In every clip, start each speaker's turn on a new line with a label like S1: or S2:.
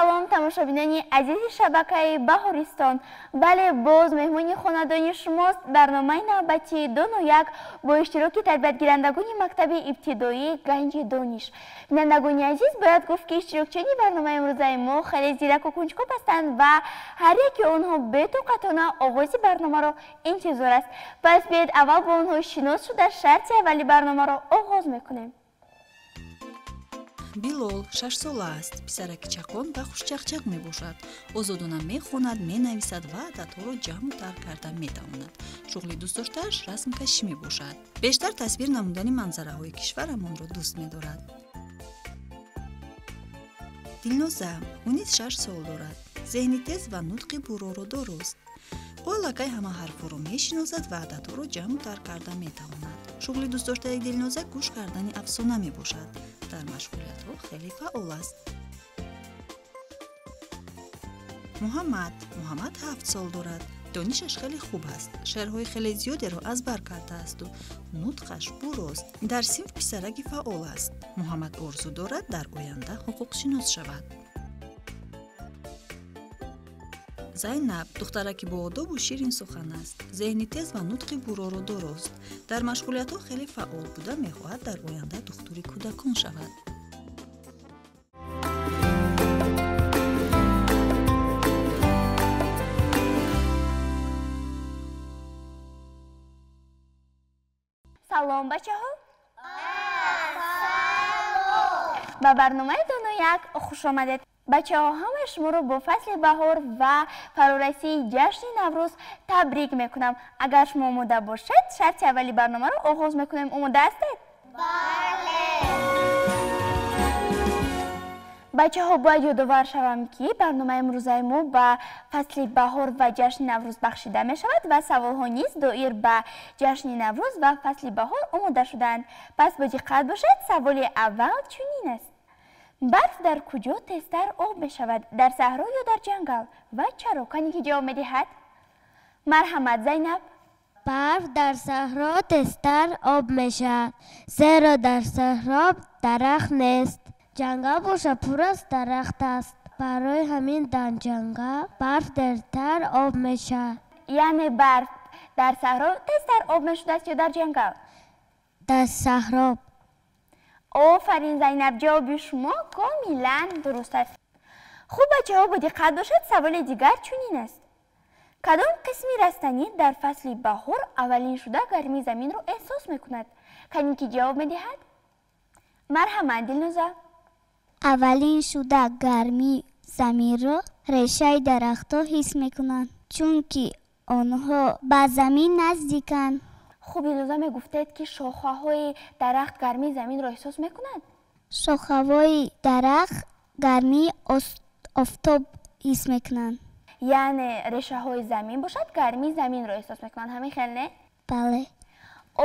S1: Салом тамошобинони азизи шабакаи Баҳористон. Бале, боз меҳмони хонадони шумост барномаи навбатии Дону як бо иштироки тарбиятгирандагони мактаби ибтидоии Ганҷи Дониш. Бинандагони азиз, бояд гуфт, ки иштирокчиёни барномаи имрӯзаи мо хеле зираку кунҷков ҳастанд ва ҳар яки онҳо бетоқатона оғози барномаро интизор аст. Пас биёед, аввал бо онҳо шинос шуда, шарти аввали барномаро оғоз мекунем.
S2: Билол 6сола аст. Писараки чақон ва хушчақчақ мебошад. Озодона мехонад, менависад ва ададҳоро ҷамъу тарк карда метавонад. Шуғли дӯстдоштааш расмкашӣ мебошад. Бештар тасвир намудани манзараҳои кишварамонро дӯст медорад. Дилноза, ӯ низ 6 сол дорад. Зеҳни тез ва нутқи бурроро дорост. Ӯ аллакай ҳама ҳарфҳоро мешиносад ва ададҳоро ҷамъу тарк карда метавонад. Шуғли дӯстдоштаи Дилноза гӯш кардани афсона мебошад. Дар машғулиятҳо хеле фаъол аст. Муҳаммад. Муҳаммад 7 сол дорад. Донишаш хеле хуб аст, шеърҳои хеле зиёдеро аз бар кардаасту нутқаш буррост. Дар синф писараки фаъол аст. Муҳаммад орзу дорад дар оянда ҳуқуқшинос шавад. Зайнаб духтараки боодобу ширинсухан аст. Зеҳни тез ва нутқи бурроро дорост. Дар машғулиятҳо хеле фаъол буда, мехоҳад дар оянда духтури кӯдакон шавад.
S1: Салом, бачаҳо, ба барномаи Дону як хуш омадед. Бачаҳо, ҳамаи шуморо бо фасли баҳор ва фарорасии ҷашни Наврӯз табрик мекунам. Агар шумо омода бошед, шарти аввали барномаро оғоз мекунем. Омода ҳастед?
S3: Бале.
S1: Бачаҳо, бояд ёдовар шавам, ки барномаи имрӯзаи мо ба фасли баҳор ва ҷашни Наврӯз бахшида мешавад ва саволҳо низ доир ба ҷашни Наврӯз ва фасли баҳор омода шудаанд. Пас бо диққат бошед. Саволи аввал чунин аст: барф дар куҷо тезтар об мешавад, дар саҳро ё дар ҷангал, ва чаро? Кане ки ҷавоб медиҳад? Марҳамат, Зайнаб.
S3: Барф дар саҳро тезтар об мешавад, зеро дар саҳро дарахт нест. Ҷангал боша пур аз дарахт аст. Барои ҳамин дар ҷангал барф дертар об мешавад.
S1: Яъне барф дар саҳро тезтар об мешудааст ё дар ҷангал?
S3: Дар саҳро.
S1: Офарин, Зайнаб, ҷавоби шумо комилан дуруст аст. Хуб, бачаҳо, бо диққат бошед. Саволи дигар чунин аст: кадом қисми растанӣ дар фасли баҳор аввалин шуда гармии заминро эҳсос мекунад? Кане ки ҷавоб медиҳад? Марҳамат, Дилноза.
S3: Аввалин шуда гармии заминро решаи дарахтҳо ҳис мекунанд, чунки онҳо ба замин наздиканд.
S1: Хуб, Дилноза, мегуфтед, ки шохаҳои дарахт гармии заминро эҳсос мекунанд?
S3: Шохаҳои дарахт гармии офтоб ҳис мекунанд.
S1: Яъне решаҳои замин бошад, гармии заминро эҳсос мекунанд, ҳамин хел, не?
S3: Бале.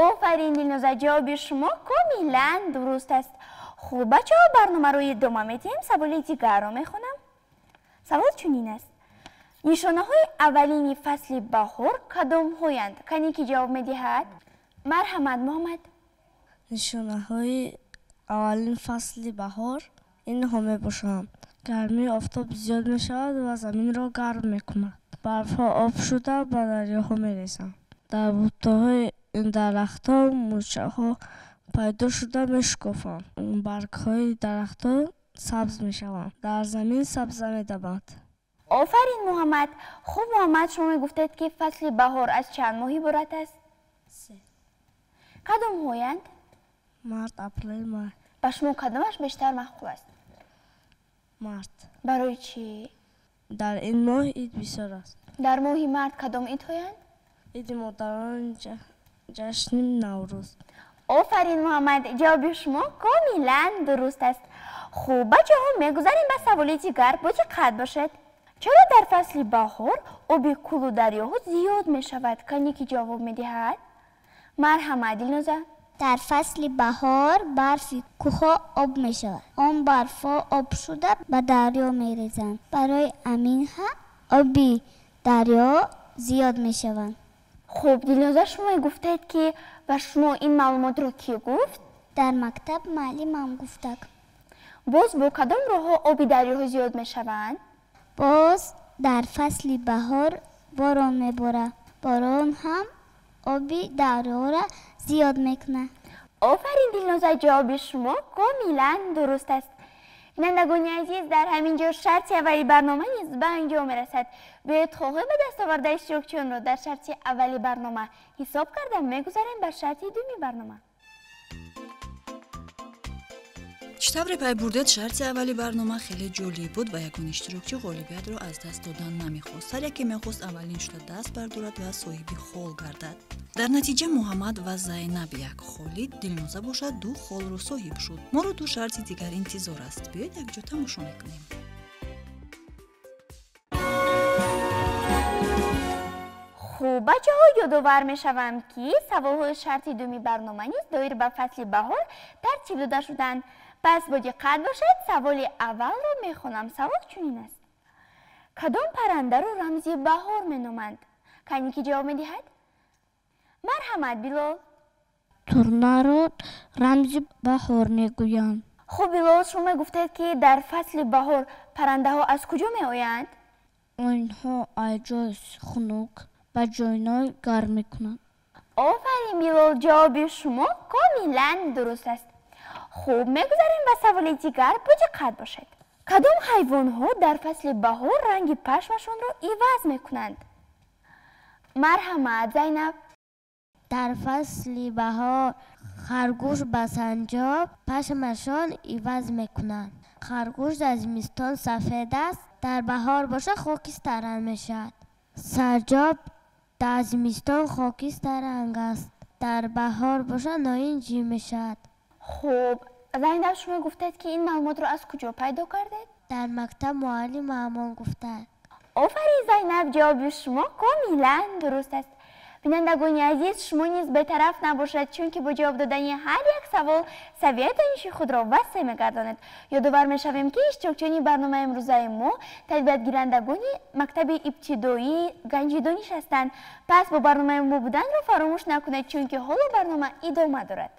S1: Офарин, Дилноза, ҷавоби шумо комилан дуруст аст. Хуб, бачаҳо, барномаро идома медиҳем. Саволи дигарро мехонам. Савол чунин аст: нишонаҳои аввалини фасли баҳор кадомҳоянд? Кане ки ҷавоб медиҳад? Марҳамат, Муҳаммад.
S4: Нишонаҳои аввалин фасли баҳор инҳо мебошанд: гармии офтоб зиёд мешавад ва заминро гарм мекунад, барфҳо об шуда ба дарёҳо мерезанд, дар буттаҳои дарахтҳо мӯрчаҳо пайдо шуда мешукуфанд, баргҳои дарахтҳо сабз мешаванд, дар замин сабза медавад.
S1: Офарин, Муҳаммад. Хуб, Муҳаммад, шумо мегуфтед, ки фасли баҳор аз чанд моҳ иборат аст?
S4: Се.
S1: Кадомҳоянд?
S4: Март, апрел, май.
S1: Ба шумо кадомаш бештар маъқул аст?
S4: Март.
S1: Барои чӣ?
S4: Дар ин моҳ ид бисёр аст.
S1: Дар моҳи март кадом идҳоянд?
S4: Иди модарон, ҷашни Наврӯз.
S1: Офарин, Муҳаммад, ҷавоби шумо комилан дуруст аст. Хуб, бачаҳо, мегузарем ба саволи дигар. Бо диққат бошед. Чаро дар фасли баҳор оби кӯлу дарёҳо зиёд мешавад? Кане ки ҷавоб медиҳад? Марҳамат, Дилноза.
S3: Дар фасли баҳор барфи кӯҳҳо об мешавад. Он барфҳо об шуда ба дарё мерезанд. Барои ҳамин ҳам оби дарё зиёд мешаванд.
S1: Хуб, Дилноза, шумо гуфтед, ки ба шумо ин маълумотро кӣ гуфт?
S3: Дар мактаб муаллимам гуфтак.
S1: Боз бо кадом роҳҳо оби дарёҳо зиёд мешаванд?
S3: Боз дар фасли баҳор борон меборад. Борон ҳам оби дарёро зиёд мекунад.
S1: Офарин, Дилноза, ҷавоби шумо комилан дуруст аст. Бинандагони азиз, дар ҳамин ҷо шарти аввали барнома низ ба анҷом мерасад. Биёед холҳои ба даст овардаи иштирокчиёнро дар шарти аввали барнома ҳисоб карда мегузарем ба шарти дуюми барнома.
S2: Чӣ тавре пай бурдед, шарти аввали барнома хеле ҷолиб буд ва ягон иштирокчӣ ғолибиятро аз даст додан намехост. Ҳар яке мехост аввалин шуда даст бардорад ва соҳиби хол гардад. Дар натиҷа Муҳаммад ва Зайнаб як холи, Дилноза бошад ду холро соҳиб шуд. Моро ду шарти дигар интизор аст. Биёед якҷо тамошо мекунем.
S1: Хуб, бачаҳо, ёдовар мешавам, ки саволҳои шарти дуюми барнома низ доир ба фасли баҳор тартиб дода шуданд. Пас бо диққат бошед, саволи аввалро мехонам. Савол чунин аст: кадом паррандаро рамзи баҳор меноманд? Кани ки ҷавоб медиҳад? Марҳамат, Билол.
S3: Турнаро рамзи баҳор мегӯянд.
S1: Хуб, Билол, шумо мегуфтед, ки дар фасли баҳор паррандаҳо аз куҷо меоянд?
S4: Онҳо аз ҷои хунук ба ҷойҳои гарм мекунанд.
S1: Офарин, Билол, ҷавоби шумо комилан дуруст аст. Хуб, мегузарем ба саволи дигар. Бо диққат бошед. Кадом ҳайвонҳо дар фасли баҳор ранги пашмашонро иваз мекунанд? Марҳамат, Зайнаб.
S3: Дар фасли баҳор харгӯш ба санҷоб пашмашон иваз мекунанд. Харгӯш дар зимистон сафед аст, дар баҳор бошад хокистарранг мешавад. Сарҷоб дар зимистон хокистарранг аст, дар баҳор бошад ноинҷӣ мешавад.
S1: Хуб, Зайнаб, шумо гуфтед, ки ин маълумотро аз куҷо пайдо кардед?
S3: Дар мактаб муаллимамон гуфтанд.
S1: Офарин, Зайнаб, ҷавоби шумо комилан дуруст аст. Бинандагони азиз, шумо низ бетараф набошад, чунки бо ҷавоб додани ҳар як савол савияи дониши худро васеъ мегардонед. Ёдовар мешавем, ки иштирокчиёни барномаи имрӯзаи мо тарбиятгирандагони мактаби ибтидоии Ганҷи дониш ҳастанд. Пас бо барномаи мо буданро фаромӯш накунед, чунки ҳоло барнома идома дорад.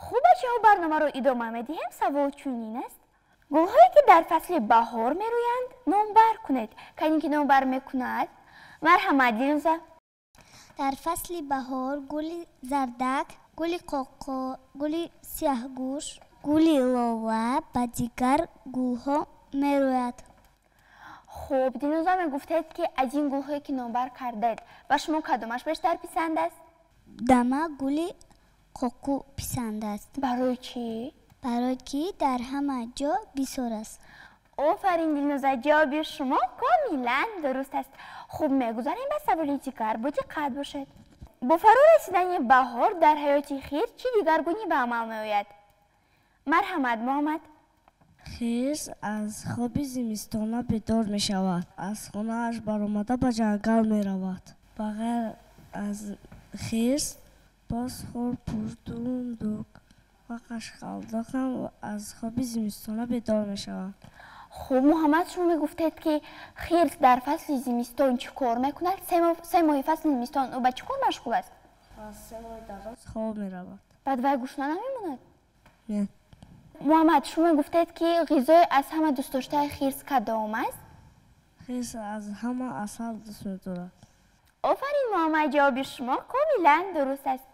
S1: Хуб, бачаҳо, барномаро идома медиҳем. Савол чунин аст: гулҳое ки дар фасли баҳор мерӯянд номбар кунед. Кане ки номбар мекунад? Марҳамат, Дилноза.
S3: Дар фасли баҳор гули зардак, гули қоқо, гули сиёҳгӯш, гули лова ва дигар гулҳо мерӯяд.
S1: Хуб, Дилноза, мегуфтед, ки аз ин гулҳое ки номбар кардед, ба шумо кадомаш бештар писанд аст?
S3: Дама гули қоқу писанд аст.
S1: Барои чӣ?
S3: Барои ки дар ҳама ҷо бисёр аст.
S1: Офарин, Дилноза, ҷавоби шумо комилан дуруст аст. Хуб, мегузарем ба саволи дигар. Бо диққат бошед. Бо фаро расидани баҳор дар ҳаёти хирс чӣ дигаргунӣ ба амал меояд? Марҳамат, Муҳаммад.
S4: Хирс аз хоби зимистона бедор мешавад, аз хонааш баромада ба ҷангал меравад. Ба ғайр аз хирс боз хурпӯш, дундук ва қашқалдоқ ҳам аз хоби зимистона бедор мешаванд.
S1: Хуб, Муҳаммад, шумо мегуфтед, ки хирс дар фасли зимистон чӣ кор мекунад? Се моҳи фасли зимистон ӯ ба чӣ кор машғул аст?
S4: Се моҳи дароз хоб меравад.
S1: Баъд вай гушна намемонад?
S4: Не.
S1: Муҳаммад, шумо мегуфтед, ки ғизои аз ҳама дӯстдоштаи хирс кадом аст?
S4: Хирс аз ҳама асал дӯст медорад.
S1: Офарин, Муҳаммад, ҷавоби шумо комилан дуруст аст.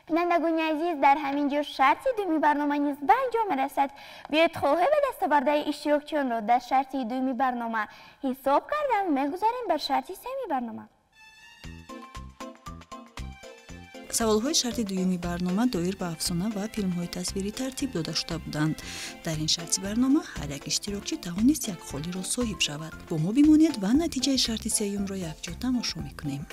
S1: Бинандагони азиз, дар ҳамин ҷо шарти дуюми барнома низ ба анҷом мерасад. Биёед холҳои ба даст овардаи иштирокчиёнро дар шарти дуюми барнома ҳисоб карда мегузарем ба шарти сеюми барнома.
S2: Саволҳои шарти дуюми барнома доир ба афсона ва филмҳои тасвирӣ тартиб дода шуда буданд. Дар ин шарти барнома ҳар як иштирокчӣ тавонист як холиро соҳиб шавад. Бо мо бимонед ва натиҷаи шарти сеюмро якҷо тамошо мекунем.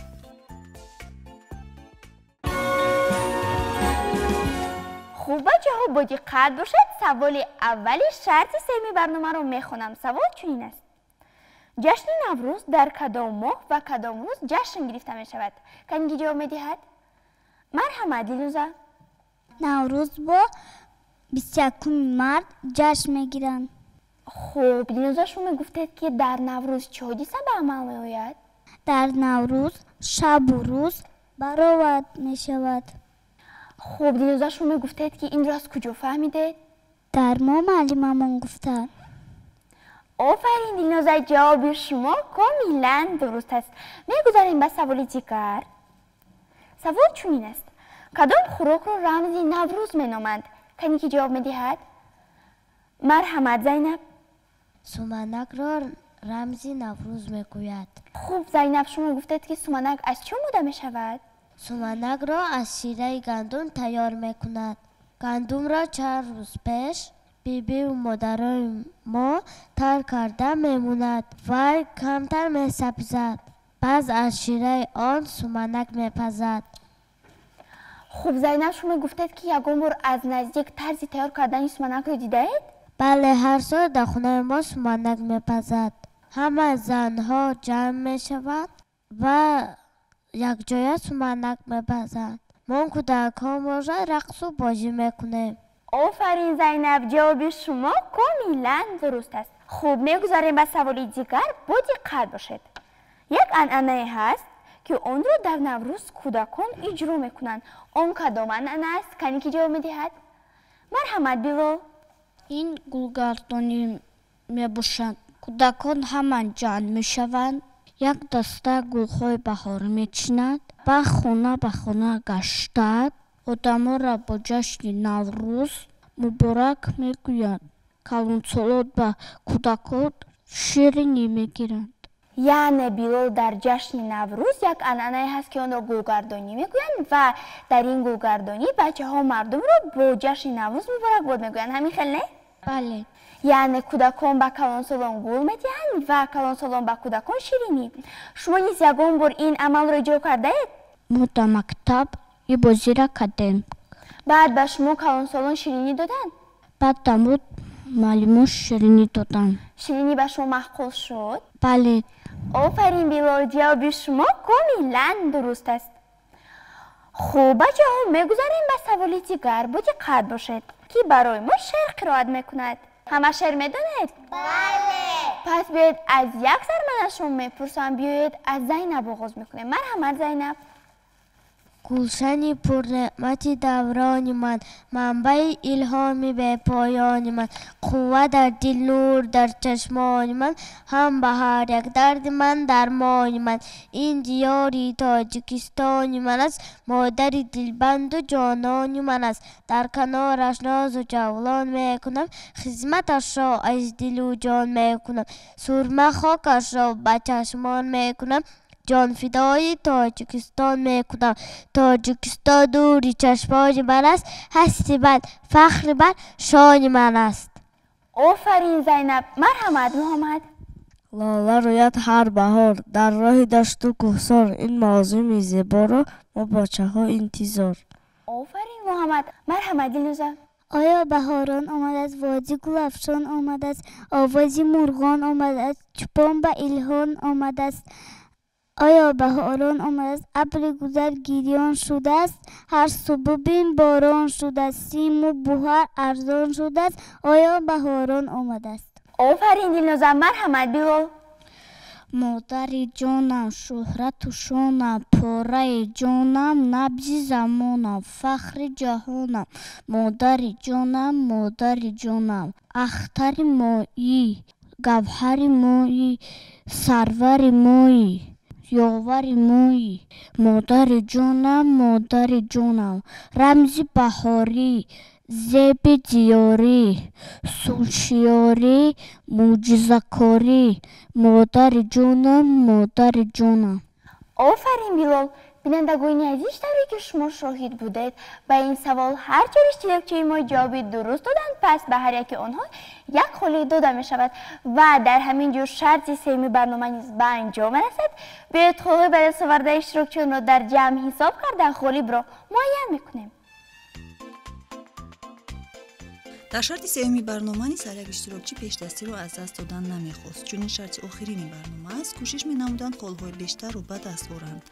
S1: Хуб, бачаҳо, бо диққат бошед. Саволи аввали шарти сеюми барномаро мехонам. Савол чунин аст: ҷашни Наврӯз дар кадом моҳ ва кадом рӯз ҷашн гирифта мешавад? Кани ки ҷавоб медиҳад? Марҳамат, Дилноза.
S3: Наврӯз бо 21 март ҷашн мегиранд.
S1: Хуб, Дилноза, шумо мегуфтед, ки дар Наврӯз чӣ ҳодиса ба амал меояд?
S3: Дар Наврӯз шабу рӯз баровард мешавад.
S1: Хуб, Дилноза, шумо мегуфтед, ки инро аз куҷо фаҳмидед?
S3: Дар мо муаллимамон гуфтанд.
S1: Офарин, Дилноза, ҷавоби шумо комилан дуруст аст. Мегузарем ба саволи дигар. Савол чунин аст: кадом хӯрокро рамзи Наврӯз меноманд? Кане ки ҷавоб медиҳад? Марҳамат, Зайнаб.
S3: Суманакро рамзи Наврӯз мегӯяд.
S1: Хуб, Зайнаб, шумо гуфтед, ки суманак аз чӣ омода мешавад?
S3: Суманакро аз шираи гандум тайёр мекунад. Гандумро чанд рӯз пеш бибиву модарои мо тар карда мемонад. Вай камтар месабзад. Баъз аз шираи он суманак мепазад.
S1: Хуб, Зайнаб, шумо гуфтед, ки ягон бор аз наздик тарзи тайёр кардани суманакро дидаед?
S3: Бале, ҳар сол дар хонаи мо суманак мепазад. Ҳама занҳо ҷамъ мешаванд ва якҷоя суманак мепазанд. Мо кӯдакҳо бошад рақсу бозӣ мекунем.
S1: Офарин, Зайнаб, ҷавоби шумо комилан дуруст аст. Хуб, мегузарем ба саволи дигар. Бо диққат бошед. Як анъанае ҳаст, ки онро дар Наврӯз кӯдакон иҷро мекунанд. Он кадом анъана аст? Кане ки ҷавоб медиҳад? Марҳамат, Билол.
S5: Ин гулгардонӣ мебошад. Кӯдакон ҳама ҷамъ мешаванд, як даста гулҳои баҳорӣ мечинанд, ба хона ба хона гаштаанд, одамонро бо ҷашни Наврӯз муборак мегӯянд. Калонсолон ба кӯдакон ширинӣ мегиранд.
S1: Яъне, Билол, дар ҷашни Наврӯз як анъанае ҳаст, ки онро гулгардонӣ мегӯянд ва дар ин гулгардонӣ бачаҳо мардумро бо ҷашни Наврӯз муборакбод мегӯянд. Ҳамин хел, не?
S5: Бале.
S1: Яъне кӯдакон ба калонсолон гул медиҳанд ва калонсолон ба кӯдакон ширинӣ. Шумо низ ягон бор ин амалро иҷро кардаед?
S5: Мо дар мактаб ин бозиро кардем.
S1: Баъд ба шумо калонсолон ширинӣ доданд?
S5: Баъд дамуд муаллимон ширинӣ доданд.
S1: Ширинӣ ба шумо маъқул шуд?
S5: Бале.
S1: Офарин, Билол, ҷавоби шумо комилан дуруст аст. Хуб, бачаҳо, мегузарем ба саволи дигар. Бо диққат бошед, ки барои мо шеър қироат мекунад. Ҳама шеър медонед?
S3: Бале.
S1: Пас биёед, аз як сар ман аз шумо мепурсам. Биёед, аз Зайнаб оғоз мекунем. Марҳамат, Зайнаб.
S3: Гулшани пурнеъмати даврони ман, манбаи илҳоми бепоёни ман, қувва дар дил, нур дар чашмони ман, ҳам ба ҳар як дарди ман дармони ман. Ин диёри Тоҷикистони ман аст, модари дилбанду ҷонони ман аст. Дар канораш нозу ҷавлон мекунам, хизматашро аз дилу ҷон мекунам, сурма хокашро ба чашмон мекунам, ҷонфидои Тоҷикистон мекунам. Тоҷикистон нури чашмони ман аст, ҳасти ман, фахри ман, шони ман аст.
S1: Офарин, Зайнаб. Марҳамат, Муҳаммад.
S4: Лола рӯяд ҳар баҳор дар роҳи дашту кӯҳсор. Ин мавзуми зеборо мо бачаҳо интизор.
S1: Офарин, Муҳаммад. Марҳамат, Дилноза.
S3: Оё баҳорон омадааст, водӣ гулафшон омадааст, овози мурғон омадааст, чӯпон ба илҳон омадааст. Оё баҳорон омадааст, абри гузар гирён шудааст, ҳар субҳ бин борон шудааст, симу буҳар арзон шудааст. Оё баҳорон омадааст.
S1: Офарин, Дилноза. Марҳамат, Билол.
S5: Модари ҷонам, шӯҳрату шонам, пораи ҷонам, набзи замонам, фахри ҷаҳонам, модари ҷонам, модари ҷонам, ахтари моӣ, гавҳари моӣ, сарвари моӣ, ёвари моӣ, модари ҷонам, модари ҷонам, рамзи баҳорӣ, зеби диёрӣ, сулшиёрӣ, мӯъҷизакорӣ, модари ҷонам, модари ҷонам.
S1: Офарин, Билол. Бинандагони азиз, тавре ки шумо шоҳид будед, ба ин савол ҳар чор иштирокчии мо ҷавоби дуруст доданд. Пас ба ҳар яки онҳо як холӣ дода мешавад ва дар ҳамин ҷо шарти сеюми барнома низ ба анҷом мерасад. Биёед, холҳои ба даст овардаи иштирокчиёнро дар ҷамъ ҳисоб карда, ғолибро муайян мекунем.
S2: Дар шарти сеюми барнома низ ҳар як иштирокчӣ пешдастиро аз даст додан намехост. Чунин шарти охирини барнома аст, кӯшиш менамуданд холҳои бештарро ба даст оранд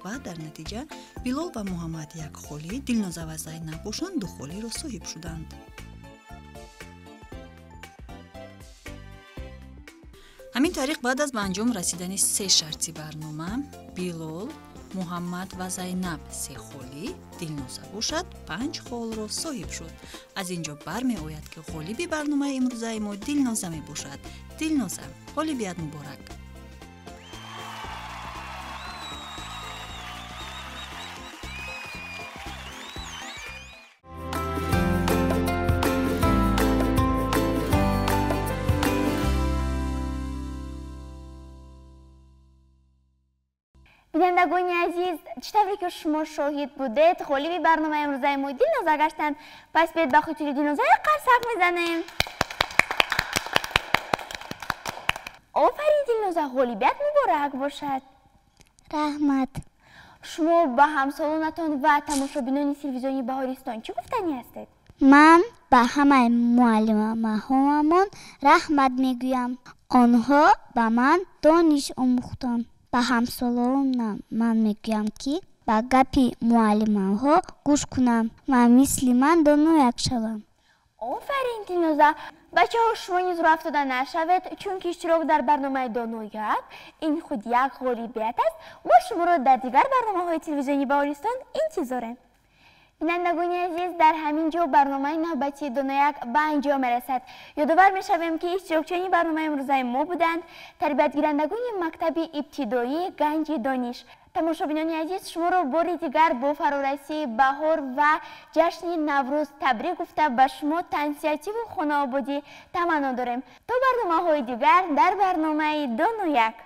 S2: ва дар натиҷа Билол ва Муҳаммад як холӣ, Дилноза ва Зайнаб бошанд ду холиро соҳиб шуданд. Ҳамин Тариқ, баъд аз ба анҷом расидани се шарти барнома, Билол, Муҳаммад ва Зайнаб се холи, Дилноза бошад панҷ холро соҳиб шуд. Аз ин ҷо бармеояд, ки ғолиби барномаи имрӯзаи мо Дилноза мебошад. Дилноза, ғолибият муборак!
S1: Бинандагони азиз, чӣ тавре ки шумо шоҳид будед, ғолиби барномаи имрӯзаи мо Дилноза гаштанд. Пас биёед, ба хотири Дилноза як қарсак мезанем. Офарин, Дилноза, ғолибият муборак бошад!
S5: Раҳмат.
S1: Шумо ба ҳамсолонатон ва тамошобинони телевизиони Баҳористон чӣ гуфтанӣ ҳастед?
S5: Ман ба ҳамаи муаллимаҳоамон раҳмат мегӯям. Онҳо ба ман дониш омӯхтанд. Ба ҳамсолонам ман мегӯям, ки ба гапи муаллимаҳо гӯш кунанд ва мисли ман донояк шаванд.
S1: Офарин, Дилноза! Бачаҳо, шумо низ роҳ афтода нашавед, чунки иштирок дар барномаи Донояк ин худ як ғолибият аст. Мо шуморо дар дигар барномаҳои телевизиони Баҳористон интизорем. Бинандагони азиз, дар ҳамин ҷо барномаи навбатии Донояк ба анҷом мерасад. Ёдовар мешавем, ки иштирокчиёни барномаи имрӯзаи мо буданд тарбиятгирандагони мактаби ибтидоии Ганҷи дониш. Тамошобинони азиз, шуморо бори дигар бо фарорасии баҳор ва ҷашни Наврӯз табрик гуфта, ба шумо тансиҳативу хонаободӣ таманно дорем. То барномаҳои дигар дар барномаи Донояк.